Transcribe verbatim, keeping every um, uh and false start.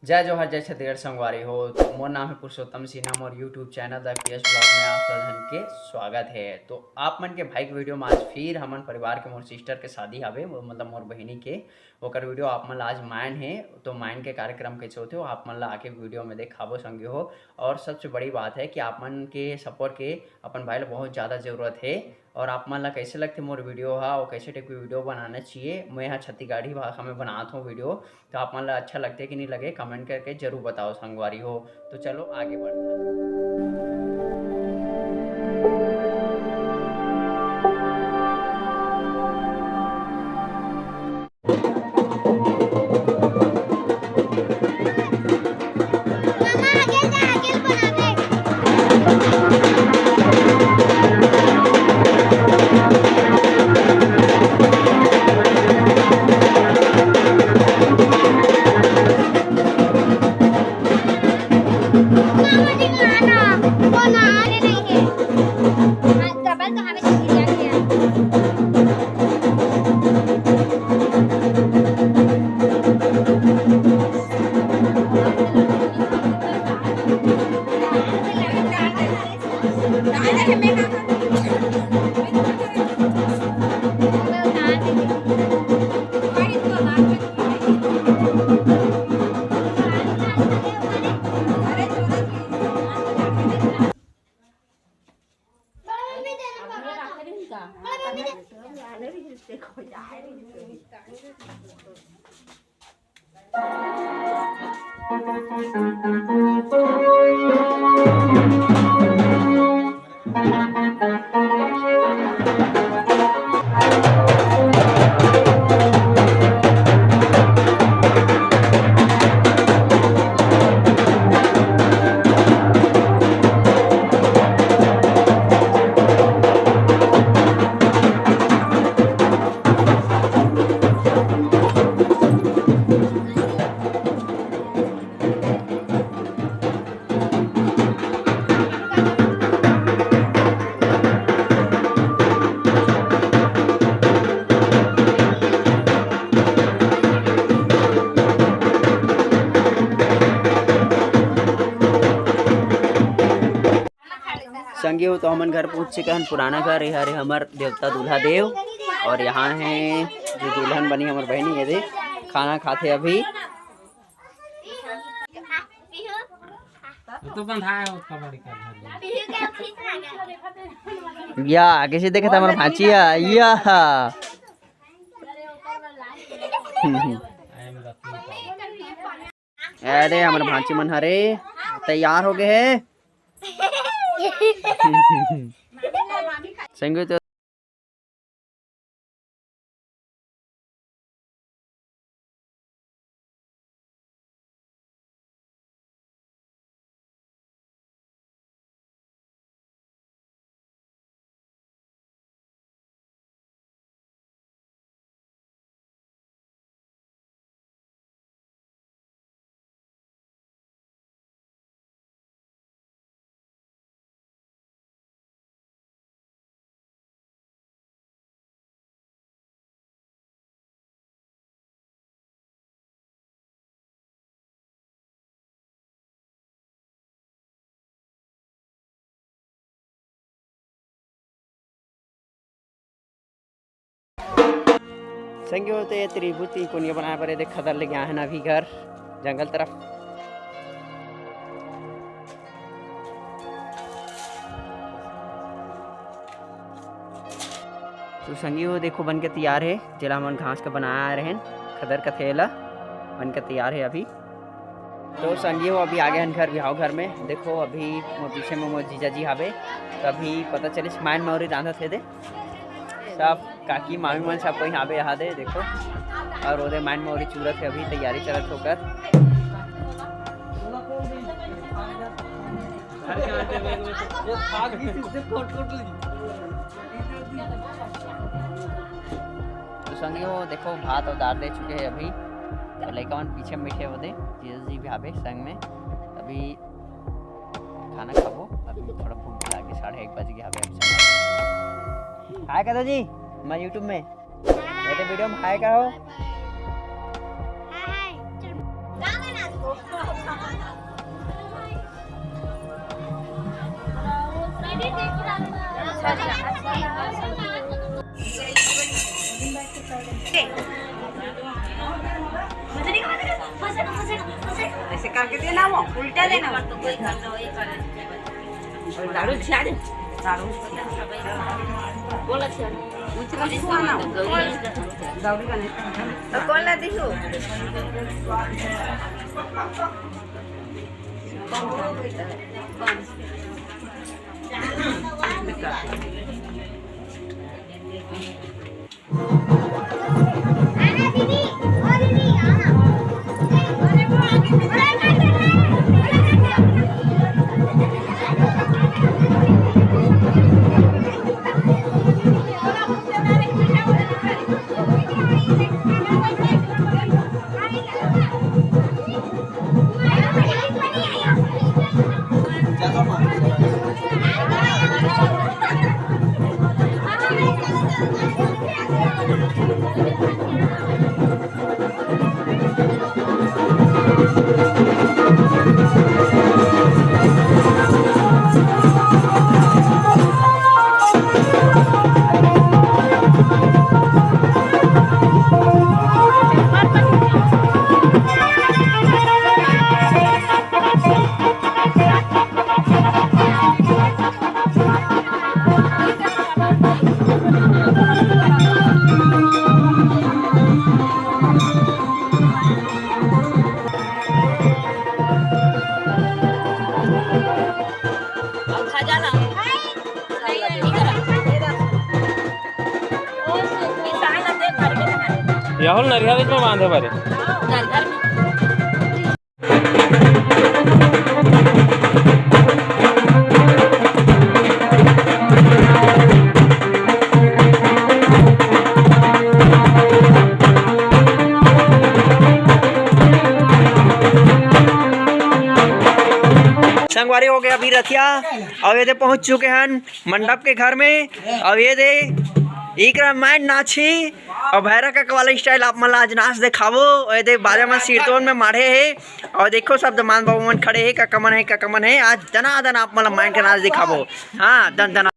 जय जोहार, जय छत्तीसगढ़ संगवारी हो। तो मोर नाम है पुरुषोत्तम सिन्हा, मोर YouTube channel The P S Vlog में आप सब झन के स्वागत है। तो आप मन के भाई के video में आज फिर हमन परिवार के मोर sister के शादी हावे, वो मतलब मोर बहिनी के, ओकर video आप मन ला आज मायन है। तो मायन के कार्यक्रम कैसे होते हो आप मन ला आके video में देखाबो संगी हो। और सबसे बड़ी बात है कि आप मन के support के अपन भाई ला बहुत ज़्यादा जरूरत है। और आप मन ला कैसे लगथे मोर video हा, और कैसे type के video बनाना चाहिए, मैं यहाँ छत्तीसगढ़ी भाषा में बनात हूँ video, तो आप मन ला अच्छा लगथे कि नहीं लगे, comment करके जरूर बताओ संगवारी हो। तो चलो आगे बढ़ते हैं। संगी हो, तो हमन घर पहुँच चुके हन, पुराना घर। ये हरे हमर देवता दूल्हा देव, और यहाँ है जो दुल्हन बनी हमर बहिनी, ये दे खाना खाथे अभी। तो बंधाए हो कबड्डी का घर। या कैसे देखे था हमर भांची है या। अरे हमर भांची मन हरे तैयार हो गए है। संगी हो, तो संगी हो, तो ये त्रिभुज तीन कोनिया बनाए बर ये देख खदर ले गया है ना अभी घर जंगल तरफ। तो संगी हो, देखो बन के तैयार है, जेला हमन घास का बनाए रहे खदर का थेला बन के तैयार है अभी। तो संगी हो, अभी आ गए हैं घर, बिहाव घर में। देखो अभी मोर पीछे में मोर जीजा जी हावे, तो अभी पता चलिस मायन मौरी रांधत हे दे। सब काकी मामी मन सब कोई हावे यहाँ दे देखो, और ओदे मायन मौरी चूरत हे, अभी तैयारी चलत होकर। तो संगी हो देखो, भात और दाल दे चुके हैं अभी, तो लइका मन पीछे में बैठे होते, जीजा जी भी हावे संग में। अभी खाना खाबो, अभी थोड़ा भूख लागे, साढ़े एक बज गया हावे। हाय करो जी, मैं YouTube में, मेरे video में हाय करो। हाय, हाय। चल, गाना ना। ऐसे करके देना, वो उल्टा देना। झाड़ू छिया दे। झाड़ू छिया। बोला छिया। उचला छिया ना। दौड़ी का नहीं। तो कौन ला दी हो? राहुल नरिया बीच में बांधे बारे। संगवारी हो गया अभी रथिया, अउ एदे पहुंच चुके हन मंडप के घर में। अउ एदे इकरा माइन नाची अउ भैरा कका वाला स्टाइल आप मन ला आज नाच देखाबो। अउ एदे बाजा मन सिरतोन में माढ़े हे। अउ देखो सब दमांद बाबू मन खड़े हे, कका मन हे, कका मन हे। आज दना दन आप मन ला माइन के नाच देखाबो। हाँ, दन दना।